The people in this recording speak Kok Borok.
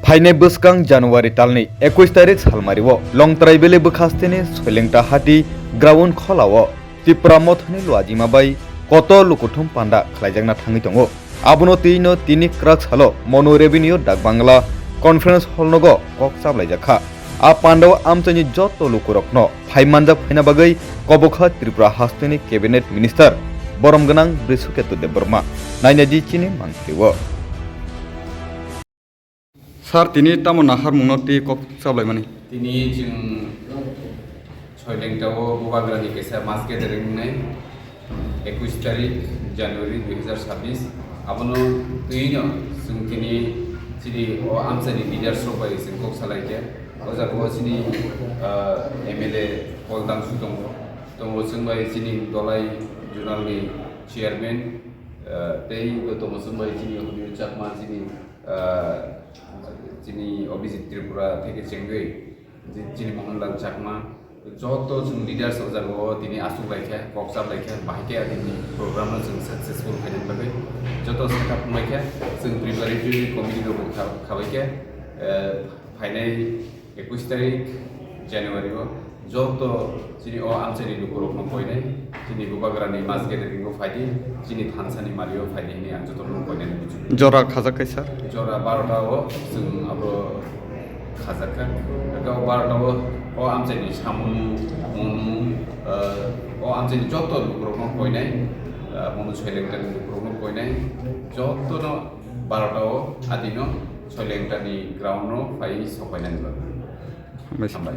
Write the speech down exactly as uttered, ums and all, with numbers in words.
Phainai bwskang January talni ekush tarik salmario Longtrai Valley bwkhasteni Soilengta Hati ground kholao Tipra Mothani luajima bai kotor lukuthum panda khlaijakna thangwi tongo. Abono twino tini kwrak salo Monu Revenue Dak Bangla Conference Hall nogo kok chablaijak kha. A pandao amchaini joto lukurokno phai manjak phaina bagwi kobokha Tripura hasteni Cabinet Minister borom gwnang Brishuketu Debbarma. Nainadi chini mangpilio. Sir, tini tamo naharmungno twi kok chablaimani? Tini chwng Soilengta o Bubagrani kaisa mass gathering wngnai, ekush tarik January dui hazar sabbish. Abono twino chwng tini chini o amchaini leaders rok bai chwng kok salaikha. O jaga o chini, ah, M L A Paul Dangsu tongo. Tongo chwng bai chini Dolai Zonal ni chairman, ah, tei bo tongo chwng bai chini Honiyo Chakma, chini, ah, chini Abhijit Tripura theke chengwi, chini Mohanlal Chakma, joto chwng leaders o jaga o tini aswk laikha, kok chap laikha, bahai khe tini program no chwng successful khaina bagwi joto setup wnglaikha, chwng preparatory committee rok kha-, khabaikha, eh, phainai ekush tarik January o joto chini o amchaini lukurokno koinai, chini Bubagrani mass gathering o phaidi, chini thansani mario phaidi hinwi ang jotono koinani muchungo. Jora khajak kaisa? Jora barota o chwng abo khajakha. Eka o barota o, o amchaini samung, mung, eh, o amchaini joto lukurokno koinai, eh, Monu Soilengtani lukurokno koinai, jotono barota o adino Soilengtani ground no phai sopainani bagwi. Hambai. Hambai.